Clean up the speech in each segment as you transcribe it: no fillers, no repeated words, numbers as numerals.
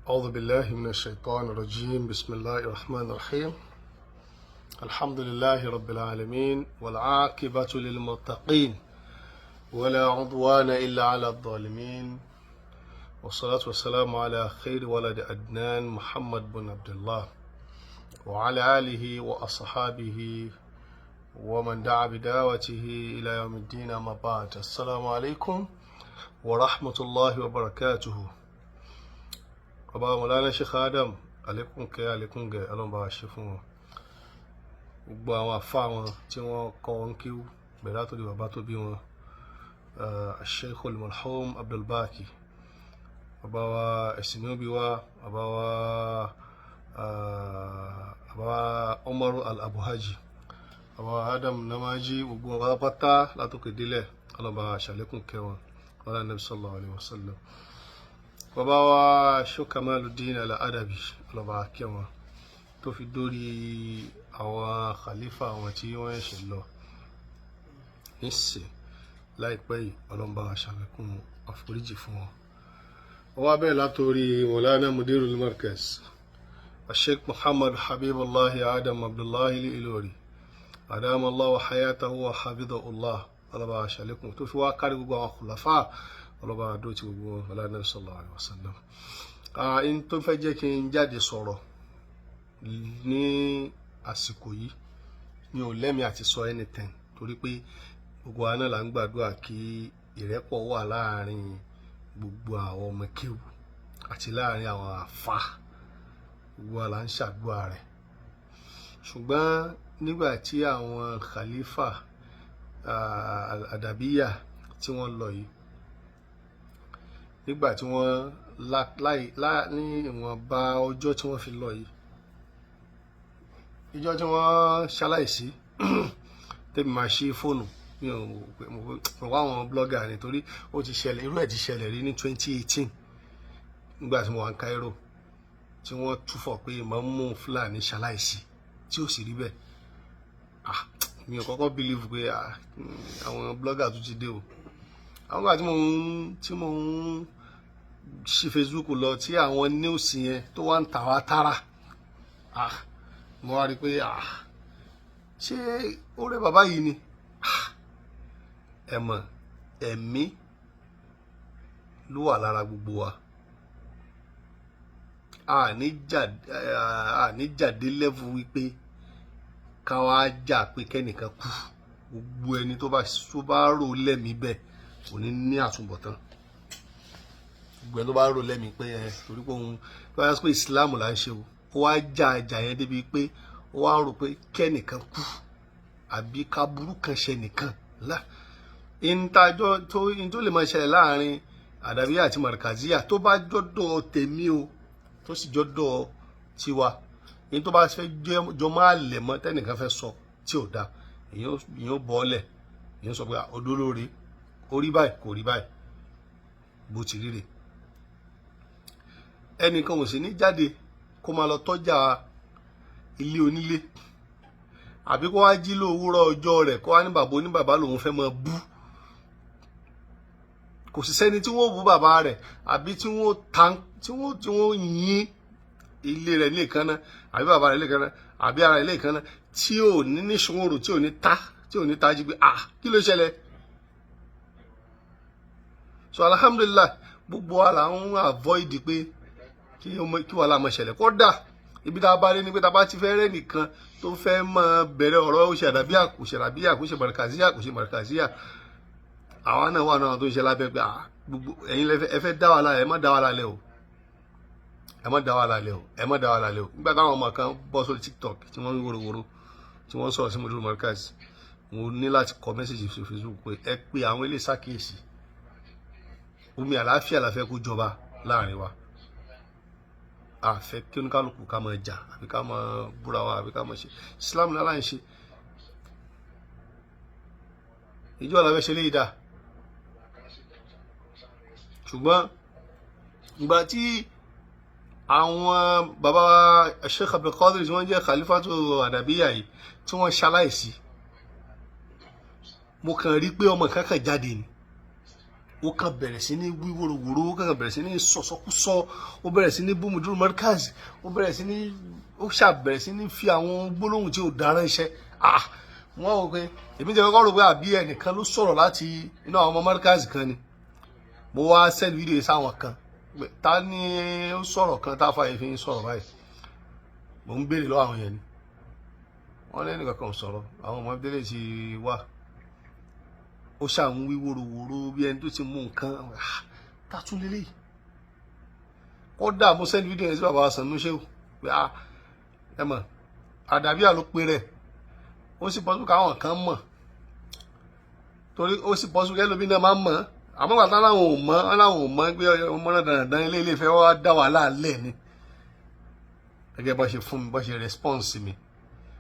أعوذ بالله من الشيطان الرجيم. بسم الله الرحمن الرحيم. الحمد لله رب العالمين، والعاقبة للمتقين، ولا عدوان إلا على الظالمين، والصلاة والسلام على خير ولد عدنان محمد بن عبد الله وعلى آله وأصحابه ومن دعا بدعوته إلى يوم الدين. أما بعد، السلام عليكم ورحمة الله وبركاته. Bàbá Mọ̀lánà Sheikh Adam, àlékún kẹ́, àlékún gẹ̀, Ọlọ́run bá wa ṣe fún wọn. Gbogbo àwọn àfa wọn tí wọ́n kọ́ wọn kíw, bẹ̀rẹ̀ látòrí bàbá tó bí wọn, Sheikh al-Marhum Abdulbaki, bàbá wa Ẹ̀sìnúbí wa, bàbá wa Umaru al-Abuhaji, bàbá wa Adam Namaji, gbogbo wọn pátápátá látòkè délẹ̀, Ọlọ́run bá wa ṣàlékún kẹ́ wọn, wọ́n Nabi sallallahu alayhi wa sallam. Bàbá wa Sheikh Kamaluddin Al-Adabi, ọlọ́ba kẹ́ wọn, tó fi dórí àwọn khalifa àwọn tí wọ́n ṣẹ̀ lọ nísìn láìpẹ́ yìí, ọlọ́ba ṣàlékún àforíjì fún wọn. Wọ́n wá bẹ́ẹ̀ látòrí Mawlana Mudirul Markaz, Sheikh Muhammad Habibullahi Adam Abdullahi Ilori, adama Allahu hayatahu wa hafidhahullah, ọlọ́ba ṣàlékún, tó fi wá kárí gbogbo àwọn khulafa, ọlọ́ba àdó tí gbogbo wọn, Nabi sallallahu alaihi wasallam. In tó fẹ́ jẹ́ kí n jáde sọ̀rọ̀ ní àsìkò yìí, mi ò lẹ́mìí àti sọ anything, torí pé gbogbo wa náà là ń gbàdúrà kí ìrẹ́pọ̀ wà láàrin gbogbo àwọn ọmọ kéwù àti láàrin àwọn àfa. Gbogbo wa là ń ṣàdúrà rẹ̀. Ṣùgbọ́n nígbà tí àwọn khalifa àdàbíyà tí wọ́n lọ yìí, nígbà tí wọ́n láì ní ìwọ̀nba ọjọ́ tí wọ́n fi lọ yìí, ìjọ tí wọ́n ṣaláìsí, tẹ́mi máa ṣí fóònù, mi ò mo wá àwọn blogger nítorí ó ti ṣẹlẹ̀, irú ẹ̀ ti ṣẹlẹ̀ rí ní 2018 nígbà tí mo wà ní Cairo, tí wọ́n túfọ̀ pé ìmáàmù Fúlàní ṣaláìsí, tí ò sì rí bẹ́ẹ̀. Ah, mi ò kọ́kọ́ believe pé àwọn blogger tún ti dé o. Àwọn ìgbà tí mo ń ṣí Facebook lọ, tí àwọn news yẹn tó wá ń tà wá tààrà, ah, mo wá rí i pé, ah, ṣé ó rẹ bàbá yìí ni? Ah, ẹ mọ̀, ẹ̀mí ló wà lára gbogbo wa. A ní jáde level wípé ká wá jà pé kẹ́nìkan kú. Gbogbo ẹni tó bá rò lẹ́mìí bẹ́ẹ̀ kò ní ní àtúbọ̀tán. Gbogbo ẹni tó bá rò lẹ́mìí pé ẹ torí pé òun tó bá yẹ pé Islam là ń ṣe o, kó wá jà ìjà yẹn débi pé ó wá rò pé kẹ́nìkan kú àbí káburú kan ṣe nìkan lá ìntajọ tó in tó lè máa ṣẹlẹ̀ láàrin àdàbíyà àti màrìkàzíyà, tó bá jọ́dọ̀ tèmi o, tó sì jọ́dọ̀ tiwa, ní tó bá fẹ́ jọ máa lẹ̀ mọ́ tẹ́nìkan fẹ́ sọ tí ò da, èyàn bọ́ ọ́lẹ̀, èyàn sọ pé odólóore ó rí báyìí, kò rí báyìí, bó ti rí rè. Ẹnìkan ò sì ní jáde kó máa lọ tọ́jà ilé onílé, àbí kó wá jí lówùúrọ̀ ọjọ́ rẹ̀, kó wá ní bàbá oníbàbá lòun fẹ́ máa bú. Kò sì sẹ́ni tí wọ́n bú bàbá rẹ̀ àbí tí wọ́n ta tí wọ́n yín ilé rẹ̀ lẹ́ẹ̀kan náà, àbí bàbá rẹ̀ lẹ́ẹ̀kan náà, àbí ara rẹ̀ lẹ́ẹ̀kan náà, tí ò ní níṣòro, tí ò ní ta, tí ò ní tají pé, ah, kí ló ṣẹlẹ̀? So alhamdulillahi, gbogbo wa là ń avoid pé kí wàhálà máa ṣẹlẹ̀. Kódà ibi tá a bá rí ni pé tá a bá ti fẹ́ rẹ́ nìkan tó fẹ́ máa bẹ̀rẹ̀ ọ̀rọ̀ ó ṣe àdàbíyà, kò ṣe àdàbíyà, kò ṣe màrìkàzíyà, kò ṣe màrìkàzíyà, àwa náà wà náà tó ń ṣe lábẹ́ pé gbogbo ẹ̀yin ẹ fẹ́ dá wàhálà, ẹ má dá wàhálà lẹ̀ o, ẹ má dá wàhálà lẹ̀ o, ẹ má dá wàhálà lẹ̀ o. Nígbà táwọn ọmọ kan bọ́ sórí TikTok tí wọ́n ń wòrowòro, tí wọ́n sọ̀rọ̀ sí Mudiru Markaz, mo ní láti kọ message sí Facebook pé ẹ pé àwọn ilé ṣàkíyèsí, omi àlàáfíà la fẹ́ kó jọba láàrin wa. A fẹ́ kí oníkálukú ká máa jà, àbí ká máa búra wa, àbí ká máa ṣe Islam náà láì ṣe ìjọ la fẹ́ ṣe léyìí dá. Ṣùgbọ́n ìgbà tí àwọn bàbá Sheikh Abdulkadir, tí wọ́n jẹ́ khalifatu adabiya yìí, tí wọ́n ṣaláìsí, mo kàn rí pé ọmọ kankan jáde ni. Ó kàn bẹ̀rẹ̀ sí ní wí wòròwòrò, ó kàn bẹ̀rẹ̀ sí ní sọ̀sọ́kúsọ, ó bẹ̀rẹ̀ sí ní bú Mudiru Markaz, ó bẹ̀rẹ̀ sí ní, ó ṣàbẹ̀rẹ̀ sí ní fi àwọn gbólóhùn tí ò dára iṣẹ́. Ah, wọ́n wò pé èmi jẹ́ kọ́kọ́ rò pé àbí ẹnìkan ló sọ̀rọ̀ láti inú àwọn ọmọ Markaz kan ni. Mo wá send video yìí sáwọn kan pé ta ni ó sọ̀rọ̀ kan tá a fà yìí fi ń sọ̀rọ̀ báyìí. Mo ń béèrè lọ́wọ́ àwọn yẹn ni, wọ́n lẹ́nu kankan ò sọ̀rọ̀. Àwọn ọmọ délé ti wá, ó ṣà ń wí wòròwòro bí ẹni tó ti mú nǹkan. Tá a tún lélẹ́yìí. Kódà mo send video yẹn sí bàbá Sanu Shehu pé, ah, ẹ mọ̀ àdàbí àló pe rẹ̀. Ó sì bọ́ káwọn kan mọ̀, torí ó sì bọ́ sókè lómi náà máa ń mọ̀, àmọ́ gbàtà láwọn ò mọ̀, láwọn ò mọ̀ pé ọmọ náà dandan ilé ilé ìfẹ́ wá dá wàhálà lẹ̀ ni. Gẹ́gẹ́ bá ṣe fún mi, bá ṣe response mi,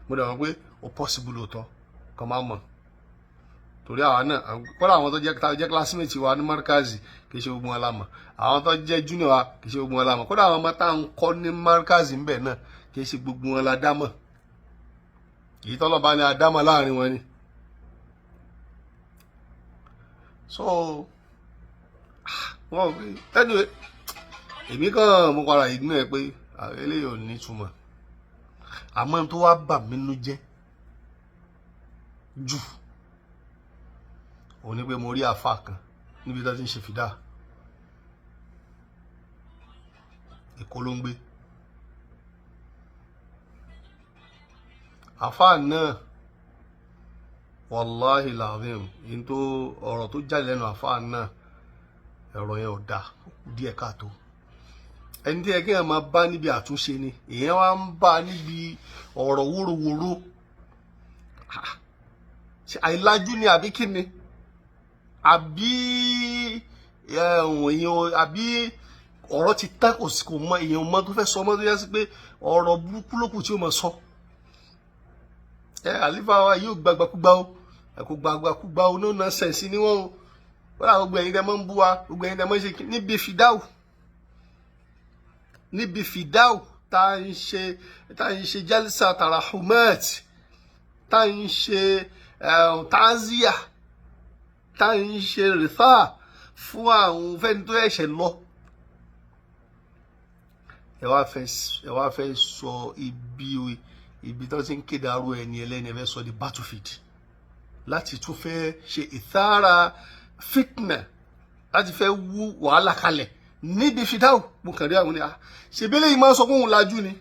mo dẹ̀ mọ̀ pé ó possible lóòótọ́ kan máa mọ̀, torí àwa náà kọ́lá, àwọn tó jẹ́ tá jẹ́ classmate wa ní Markazi, kì í ṣe gbogbo wọn la mọ̀. Àwọn tó jẹ́ junior wa, kì í ṣe gbogbo wọn la mọ̀. Kódà àwọn ọmọ tá à ń kọ́ ní Markazi ńbẹ̀ náà, kì í ṣe gbogbo wọn la dá mọ̀. Èyí tọ́lọ́ bá ní adámọ̀ láàrin wọn ni. So wọn anyway, èmi kàn mo padà ignore ẹ pé eléyìí ò ní ìtumọ̀. Àmọ́ tó wá bà mí nínú jẹ́ jù òun ni pé mo rí àfa kan níbi tó ti ń ṣe fìdá. Èkó ló ń gbé àfa náà. Wàláhì làzim, yìí tó ọ̀rọ̀ tó jáde lẹ́nu àfa náà, ẹ̀rọ yẹn ò dáa díẹ̀ káàtó. Ẹni tí ẹ kí ẹ máa bá níbi àtúnṣe ni èèyàn wá ń bá níbi ọ̀rọ̀ wóróworó. Àìlájú ni àbí kí ni, àbí èèyàn, àbí ọ̀rọ̀ ti tán, kò sí, kò mọ èèyàn mọ tó fẹ́ sọ mọ́, tó yẹ sí pé ọ̀rọ̀ burúkú lókù tí ó mọ̀ sọ. Ẹ àlífà wa yóò gbàgbàkúgbà o, ẹ kò gbàgbàkúgbà o, no nonsense ni wọ́n o. Wọ́n rà gbogbo ẹ̀yin tẹ́ mọ́ ń bú wa, gbogbo ẹ̀yin tẹ́ mọ́ ń ṣe níbi fìdáwù, níbi fìdáwù tá ń ṣe jálísà tarahumat, tá ń ṣe tazia, tá ń ṣe rìfà fún àwọn fẹ́ni tó ẹ̀ṣẹ̀ lọ. Ẹ wá fẹ́ sọ ibi tó ti ń kéde aró ẹni ẹlẹ́ni, ẹ fẹ́ sọ di battlefield láti tún fẹ́ ṣe ìtara fitna, láti fẹ́ wú wàhálà kalẹ̀ níbi fìdáwù. Mo kàn rí àwọn ni, ah, ṣèbílẹ̀ yìí máa ń sọ pé òun lajú ni.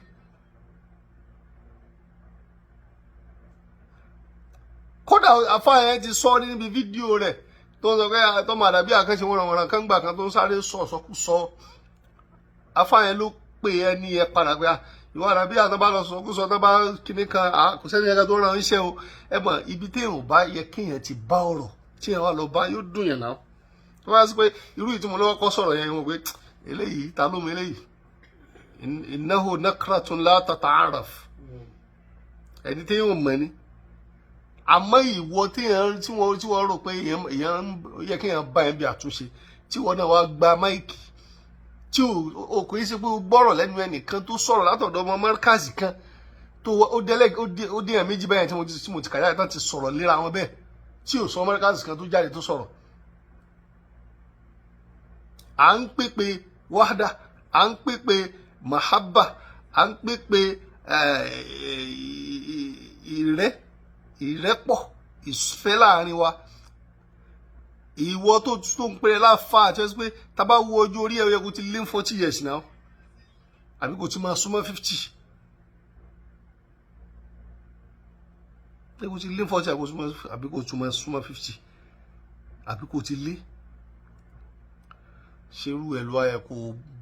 Kódà àfa yẹn ti sọ níbi fídíò rẹ̀ tó ń sọ pé tọmọ àdàbí àkànṣe wọn àwọn kan gbà kan tó ń sáré sọ sọkúsọ. Àfa yẹn ló pè ẹni yẹn padà pé ìwọ àdàbí àtọ́ bá lọ sọkúsọ tó bá kíní kan, kò sẹ́ni ẹ̀ka tó ràn iṣẹ́ o. Ẹ mọ̀ ibi téèyàn bá yẹ kéèyàn ti bá ọ̀rọ̀ tí èèyàn wà lọ bá yóò dùn yẹn náà. Tó bá sí pé irú ìtumọ̀ lọ́wọ́ kọ́ sọ̀rọ̀ yẹn, wọ́n pé eléyìí ta ló mọ eléyìí, innahu nakratun la tata'araf, ẹni tí yóò mọ̀ ni. Àmọ́ ìwọ tí wọ́n rò pé èèyàn yẹ kéèyàn bá yẹn bí àtúnṣe, tí wọ́n náà wá gba máìkì tí o kò í ṣe pé o gbọ́rọ̀ lẹ́nu ẹnìkan tó sọ̀rọ̀ látọ̀dọ̀ ọmọ márkàzì kan tó ó délẹ̀ ó dé ẹ̀ méjì báyẹn tí mo ti kàyà tán ti sọ̀rọ̀ léra wọn bẹ́ẹ̀, tí ò sọ márkàzì kan tó jáde tó sọ̀rọ̀. À ń pèpè wahda, à ń pèpè mahabba, à ń pèpè ìrẹ́pọ̀, ìfẹ́ láàrin wa. Ìwọ tó ń pèrè láfa àti ẹsẹ pé tá bá wo ojú orí ẹ yẹ kó ti lé 40 years now, àbí kò ti máa súnmọ́ 50, ẹ kò ti lé 40, àbí kò ti máa súnmọ́ 50, àbí kò ti lé. Ṣerú ẹ ló wáyẹ kó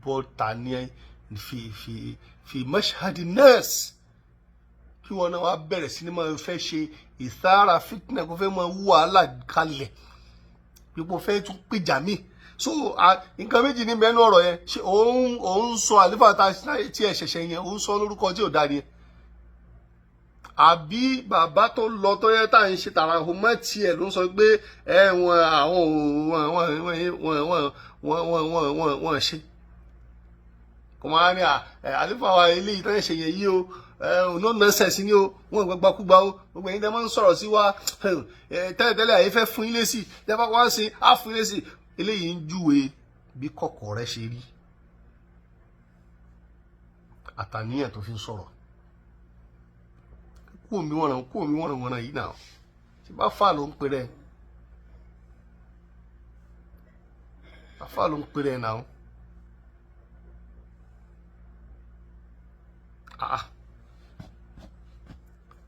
bọ́ ta ní fi fi fi mashhadi nurse, kí wọn náà wá bẹ̀rẹ̀ sí ni máa fẹ́ ṣe ìsára fitna, kó fẹ́ máa wú wàhálà kalẹ̀, pípọ̀ fẹ́ tún pèjà mí. So nǹkan méjì ní mẹ́nu ọ̀rọ̀ yẹn. Ṣe òun sọ àlífà tá tí ẹ ṣẹ̀ṣẹ̀ yẹn, òun sọ lórúkọ tí ò dáa ni, àbí bàbá tó lọ tó yẹ tá à ń ṣe tàràhùn mọ́ tiẹ̀ ló ń sọ pé ẹ wọn àwọn wọn ṣe kò máa ní àlífà wa eléyìí tó ń ṣe yẹn yìí o, no nonsense ni o, wọn gbàgbàkúgbà o. Gbogbo ẹ̀yin tẹ́ máa ń sọ̀rọ̀ sí wa tẹ́lẹ̀tẹ́lẹ̀, àyè fẹ́ fún yín lésì, tẹ́ bá wá sí á fún yín lésì. Eléyìí ń júwe bí kọ̀kọ̀ rẹ ṣe rí àtàníyàn tó fi ń sọ̀rọ̀. Kú omi wọ̀nà, kú omi wọ̀nà wọ̀nà yìí náà tí bá fà ló ń pèrè, àfà ló ń pèrè náà. Ah,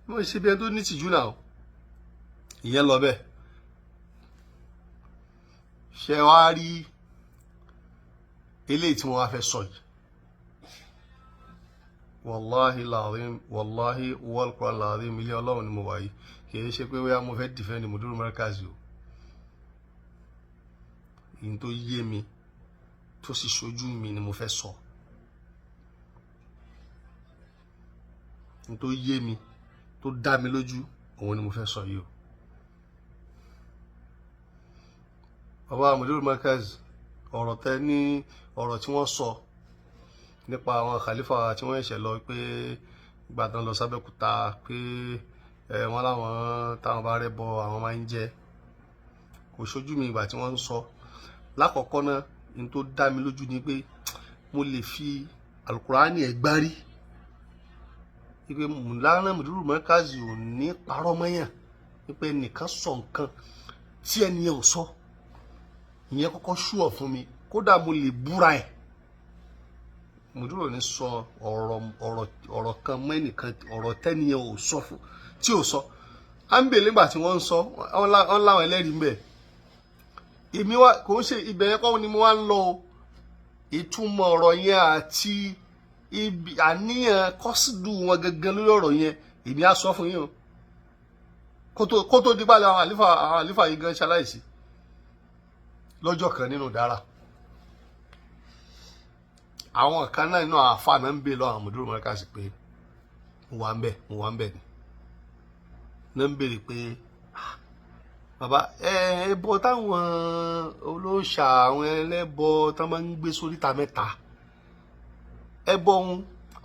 mo ṣe bí ẹni tó ní tìjú náà. Ìyẹn lọ bẹ́ẹ̀. Ṣe wá rí eléyìí tí mo wá fẹ́ sọ yìí? Wàláhi làdím, wàláhi wàlúkúrán làdím, ilé Ọlọ́run ni mo wà yìí. Kì í ṣe pé wíyá mo fẹ́ dìfẹ́ǹdì Mudiru Markazi o. Ìyẹn tó yé mi, tó sì ṣojú mi ni mo fẹ́ sọ. Ìyẹn tó yé mi, tó dá mi lójú, òun ni mo fẹ́ sọ yìí o. Bàbá Mudiru Markazi, ọ̀rọ̀ tẹ ní, ọ̀rọ̀ tí wọ́n sọ nípa àwọn khalifa tí wọ́n ṣẹ̀ lọ pé gbàdán lọ sábẹ́kúta pé wọ́n láwọn táwọn bá rẹ́ bọ àwọn máa ń jẹ, kò ṣojú mi ìgbà tí wọ́n ń sọ. Lákọ̀ọ́kọ́ náà, ní tó dá mi lójú ni pé mo lè fi alukurani ẹ̀ gbárí wípé Mùlánà Mudiru Markazi ò ní parọ́ mọ́yàn wípé nìkan sọ nǹkan tí ẹni yẹn ò sọ. Ìyẹn kọ́kọ́ ṣúọ̀ fún mi, kódà mo lè búra ẹ̀. Mudiru ní sọ ọ̀rọ̀ kan mọ́ ẹnìkan, ọ̀rọ̀ tẹ́niyẹn ò sọ fún tí ò sọ. À ń bèèrè nígbà tí wọ́n ń sọ, wọ́n láwọn ẹlẹ́rìí ń bẹ̀. Èmi wá kò ń ṣe ibẹ̀ yẹn kọ́ ni mo wá ń lọ o. Ìtumọ̀ ọ̀rọ̀ yẹn àti ibi àníyàn kọ́sídù wọn gangan lórí ọ̀rọ̀ yẹn, èmi á sọ fún yín o. Kó tó di balẹ̀, àwọn àlífà yìí gan ṣaláìsí lọ́jọ́ kan nínú dára. Àwọn kan náà nínú àáfàá náà ń bè lọ àwọn Mudiru Markazi pé mo wà ń bẹ̀, mo wà ń bẹ̀ ni náà ń béèrè pé, bàbá ẹ, ẹbọ táwọn olóòṣà, àwọn ẹlẹ́bọ tán máa ń gbé sóríta mẹ́ta, ẹbọ ohun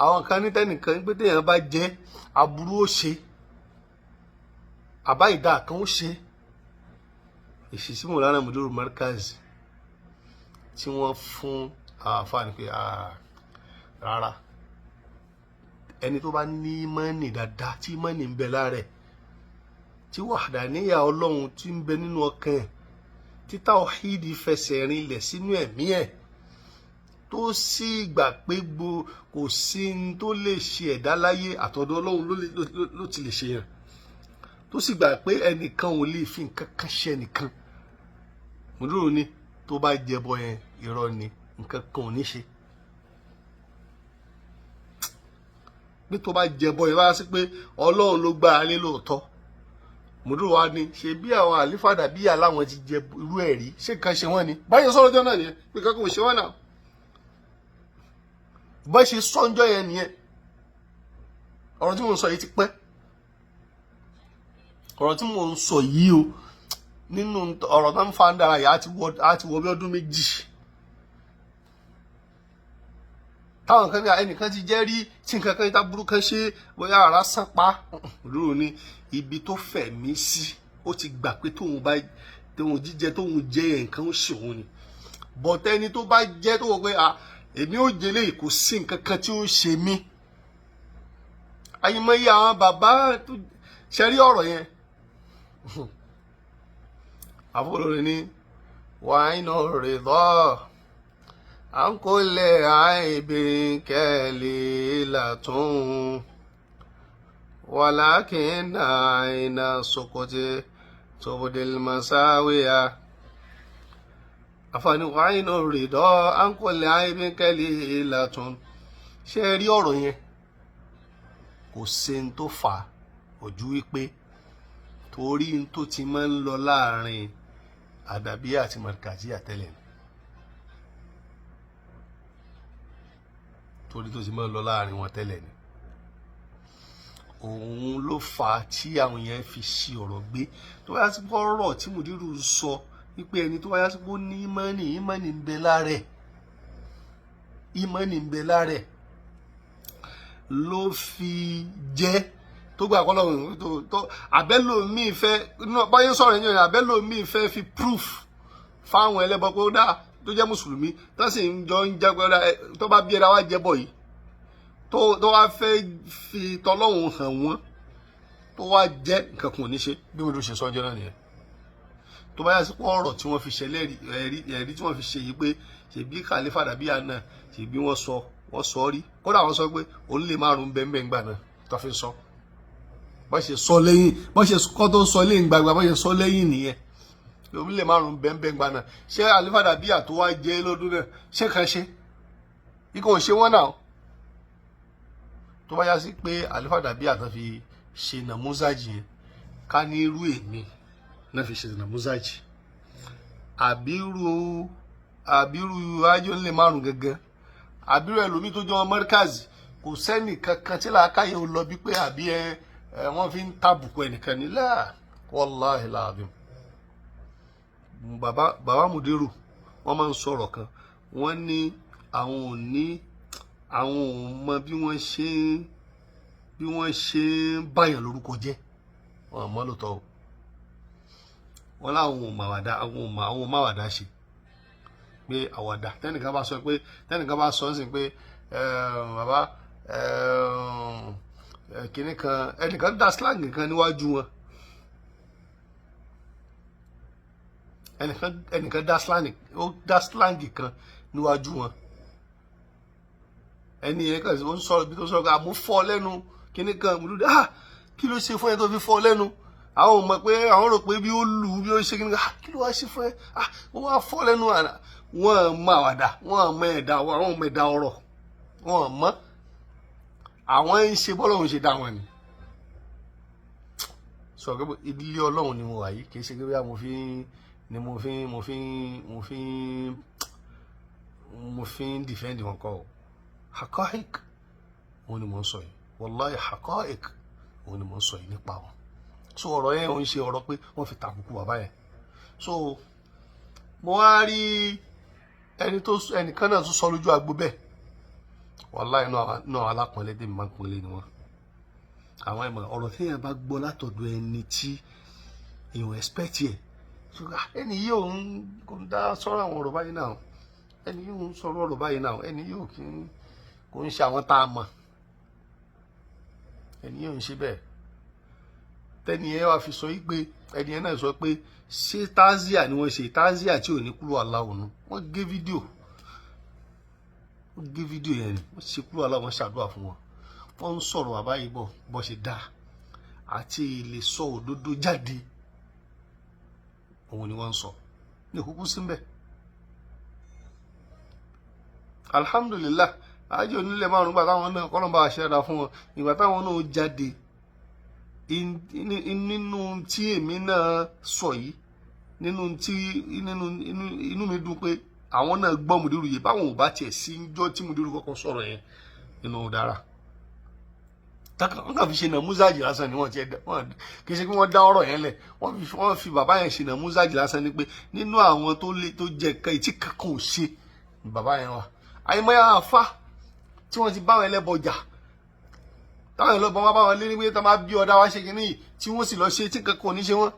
àwọn kan ní tẹnìkan pé téèyàn bá jẹ, aburú ó ṣe, àbá ìdá kan ó ṣe. Èsì sí Mùlánà Mudiru Markazi tí wọ́n fún àwọn àfáà ni pé rárá, ẹni tó bá ní mọ́nì dáadáa, tí mọ́nì ń bẹ lára ẹ̀, tí wàhádàníyà Ọlọ́run tí ń bẹ nínú ọkàn ẹ̀, tí tàwhídì fẹsẹ̀ rinlẹ̀ sínú ẹ̀mí ẹ̀, tó sì gbà pé kò sí ní tó lè ṣe ẹ̀dá láyé, àtọ̀dọ̀ Ọlọ́run ló ti lè ṣe yàn, tó sì gbà pé ẹnìkan ò lè fi nǹkan kan ṣe ẹnìkan, Mudiru ní tó bá jẹbọ yẹn, irọ́ ni, nǹkan kan ò ní ṣe. Bí tó bá jẹbọ yẹn bá sí pé Ọlọ́run ló gbára lé lóòótọ́. Mudiru wa ni ṣe bí àwọn àlífàdà bí aláwọn ti jẹ irú ẹ̀ rí, ṣé nǹkan ṣe wọ́n ni? Báyọ̀ sọ̀rọ̀ ọjọ́ náà nìyẹn pé kankan ò ṣe wọ́n náà. Bá ṣe sọ́njọ́ yẹn nìyẹn. Ọ̀rọ̀ tí mò ń sọ yìí ti pẹ́. Ọ̀rọ̀ tí mò ń sọ yìí o, nínú ọ̀rọ̀ tó ń fa ń dára yìí, á ti wọ bí ọdún 2. Táwọn kan ní ẹnìkan ti jẹ́ rí tí nǹkan kan tá burú kan ṣe, bóyá ara sán pa. Mudiru ní ibi tó fẹ̀ mí sí, ó ti gbà pé tóun bá tóun jíjẹ tóun jẹ nǹkan ó ṣe òun ni. Bọ̀tẹ́ ẹni tó bá jẹ́ tó wọ pé èmi ò jẹlé, kò sí nǹkan kan tí ó ṣe mí. Àyìnbóyè àwọn bàbá ṣe rí ọ̀rọ̀ yẹn. Àfọlórí ní wàá iná rè lọ à ń kó lè àìbí kẹ́lẹ́ látún wàlákìn àìnà sọkọtì tòbòdìlmasáwìyà. Àfààní wàá iná rè lọ à ń kó lè àìbí kẹ́lẹ́ látún. Ṣé ẹ rí ọ̀rọ̀ yẹn? Kò sí ní tó fà á ojú wípé torí n tó ti máa ń lọ láàrin àdàbíyà àti màrìkàjíyà tẹ́lẹ̀ ni. Torí tó ti máa ń lọ láàrin wọn tẹ́lẹ̀ ni. Òun ló fà á tí àwọn yẹn fi ṣi ọ̀rọ̀ gbé. Tó bá yá sí pé ọ̀rọ̀ tí Mudiru sọ wípé ẹni tó bá yá sí pé ó ní ìmánì, ìmánì ń bẹ lára ẹ̀, ìmánì ń bẹ lára ẹ̀ ló fi jẹ́ tó gbà kọ́ lọ́rùn tó àbẹ́lòmíì fẹ́ báyé sọ̀rọ̀ yẹn, àbẹ́lòmíì fẹ́ fi proof Fáwọn ẹlẹ́bọ pé ó dáa tó jẹ́ mùsùlùmí, tó sì ń jọ ń jẹ́ pé ó dáa, tó bá bí ẹra wá jẹbọ yìí, tó wá fẹ́ fi tọlọ́hun hàn wọ́n, tó wá jẹ́ nǹkan kan ò ní ṣe. Bí mo ṣe sọ ọjọ́ náà nìyẹn. Tó bá yà sí pé ọ̀rọ̀ tí wọ́n fi ṣe lẹ́rìí, ẹ̀rí tí wọ́n fi ṣe yìí pé ṣèbí Khalifa dàbí àná, ṣèbí wọ́n sọ, wọ́n sọ rí, kódà wọ́n sọ pé òun lè márùn bẹ́ẹ̀ ńgbà náà tó fi sọ bọ́n ṣe sọ lẹ́yìn, bọ́n ṣe kọ́ tó sọ lẹ́yìn gbagba, bọ́n ṣe sọ lẹ́yìn nìyẹn, òun lè márùn bẹ́ẹ̀ ńgbà náà. Ṣé Khalifa dàbí àtó wá jẹ́ lọ́dún náà, ṣé kan ṣe ikọ̀ ò ṣe wọ́n náà? Tó bá yá sí pé Khalifa dàbí àtọ́ fi ṣe nàmúzájì yẹn, ká ní irú èmi náà fi ṣe nàmúzájì, àbírú ajé ńlẹ̀ márùn gẹ́gẹ́, àbírú ẹlòmíì tó jọ wọn mọ́ríkàzì, kò sẹ́nì kankan tí làákàyè ò lọ bí pé àbí ẹ wọ́n fi ń tàbùkù ẹnìkan ní láà. Wàláhì láàbìm, bàbá bàbá Mùdírù, wọ́n máa ń sọ̀rọ̀ kan, wọ́n ní àwọn ò ní, àwọn ò mọ bí wọ́n ṣe ń báyàn lórúkọ jẹ́. Wọn mọ̀ lóòótọ́ o. Wọn láwọn ò màwàdà, àwọn ò máwàdà ṣe pé àwàdà. Tẹnìkan bá sọ pé, tẹnìkan bá sọ ń sìn pé bàbá kìnnì kan, ẹnìkan dá slang kan níwájú wọn, ẹnìkan dá slang, ó dá slang kan níwájú wọn, ẹni yẹn kàn ó ń sọ̀rọ̀ bí tó sọ̀rọ̀ pé àmú fọ́ lẹ́nu kìnnì kan. Mo dúdú, ah, kí ló ṣe fún ẹ tó fi fọ́ lẹ́nu? Àwọn ò mọ̀ pé àwọn rò pé bí ó lù ú, bí ó ṣe kí ni. Ah, kí ló wá ṣe fún ẹ? Ah, ó wá fọ́ lẹ́nu. Àná wọ́n mọ àwàdà, wọ́n mọ ẹ̀dá, àwọn mọ ẹ̀dá ọ̀rọ̀, wọ́n mọ àwọn ń ṣe bọ́lọ́run ṣe dá wọn ni. Sọ pé ilé Ọlọ́run ni mo wà yìí, kì í ṣe pé bí mo fi ni mo fi ń defend wọn kọ́ o. Haqa'iq òun ni mo ń sọ yìí. Wallahi, haqa'iq òun ni mo ń sọ yìí nípa wọn. So ọ̀rọ̀ yẹn ò ń ṣe ọ̀rọ̀ pé wọ́n fi tàbùkù bàbá yẹn. So mo wá rí ẹni tó ẹnìkan náà tún sọ lójú agbo bẹ́ẹ̀. Wallahi, inú àwọn alápọ̀nlé tèmi máa ń pọ́nlé ni wọ́n. Àwọn ẹ̀mọ̀ ọ̀rọ̀ téèyàn bá gbọ́ látọ̀dọ̀ ẹni tí èèyàn expect yẹ, ẹni yìí òun kò ń dá sọ̀rọ̀ àwọn ọ̀rọ̀ báyìí náà, ẹni yìí òun sọ̀rọ̀ ọ̀rọ̀ báyìí náà, ẹni yìí ò kí ń kò ń ṣe àwọn tá a mọ̀, ẹni yìí ò ń ṣe bẹ́ẹ̀. Tẹ́ni yẹn wá fi sọ yìí pé ẹni yẹn náà sọ pé ṣé tazia ni wọ́n ṣe, tazia tí ò ní kúrò aláwọ̀ nù. Wọ́n gé fídíò, wọ́n gé fídíò yẹn ni wọ́n ṣe kúrò aláwọ̀, wọ́n ṣàdúrà fún wọn, wọ́n ń sọ̀rọ̀ bàbá yìí bọ̀ bọ́ ṣe dáa àti lè sọ òdodo jáde, òun ni wọ́n ń sọ ní kúkú síbẹ̀. Alhamdulillah, àjọ onílẹ̀ márùn gbà táwọn náà kọ́ ló ń bá aṣẹ́ ra fún wọn. Ìgbà táwọn náà jáde nínú tí èmi náà sọ yìí, nínú tí nínú inú mi dùn pé àwọn náà gbọ́ mùdírù yìí, báwọn ò bá tiẹ̀ sí njọ́ tí mùdírù kọ́kọ́ sọ̀rọ̀ yẹn nínú dára, wọ́n kàn fi ṣe nàmúzàjì lásán ni. Wọ́n ti wọ́n kì í ṣe pé wọ́n dá ọ̀rọ̀ yẹn lẹ̀, wọ́n fi bàbá yẹn ṣe nàmúzàjì lásán ni pé nínú àwọn tó lé tó jẹ nǹkan etí kankan ò ṣe ni bàbá yẹn wà. Àyìnbáyà àfa tí wọ́n ti bá wọn ẹlẹ́bọ jà, táwọn ẹlẹ́bọ wọn bá wọn lé ní pé tó máa bí ọ̀dà wá ṣe kínní yìí, tí wọ́n sì lọ ṣe tí kankan ò ní ṣe wọ́n,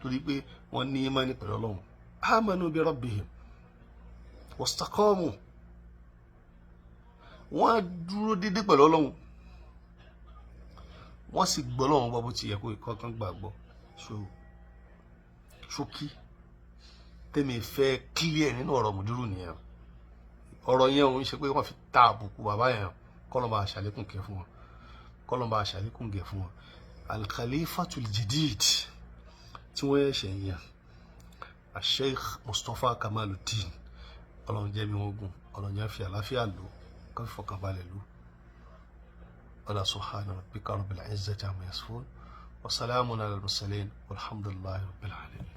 torí pé wọ́n ní ìmánì pẹ̀lú Ọlọ́run. Amanu bi rabbihim wastaqamu, wọ́n dúró dédé pẹ̀lú Ọlọ́run, wọ́n sì gbọ́ Ọlọ́run gbọ́ bó ti yẹ kó kankan gbàgbọ́. So ṣókí tẹ́mi fẹ́ clear nínú ọ̀rọ̀ mùdírù nìyẹn. Ọ̀rọ̀ yẹn ò ń ṣe pé wọ́n fi ta àbùkù bàbá yẹn. Kọ́lọ́ bá aṣàlékún kẹ́ fún wọn, kọ́lọ́ bá aṣàlékún gẹ̀ fún wọn. Al-Khalifatul Jadid tí wọ́n ṣẹ̀ yàn, Sheikh Mustapha Kamaluddin, Ọlọ́run jẹ́ mi wọ́n gùn, Ọlọ́run jẹ́ fi àlàáfíà lò, kó fi fọkànbalẹ̀ lò. Wala subhana rabbika rabbil izzati amma yasifun wa salamun ala al-mursalin walhamdulillahi rabbil alamin.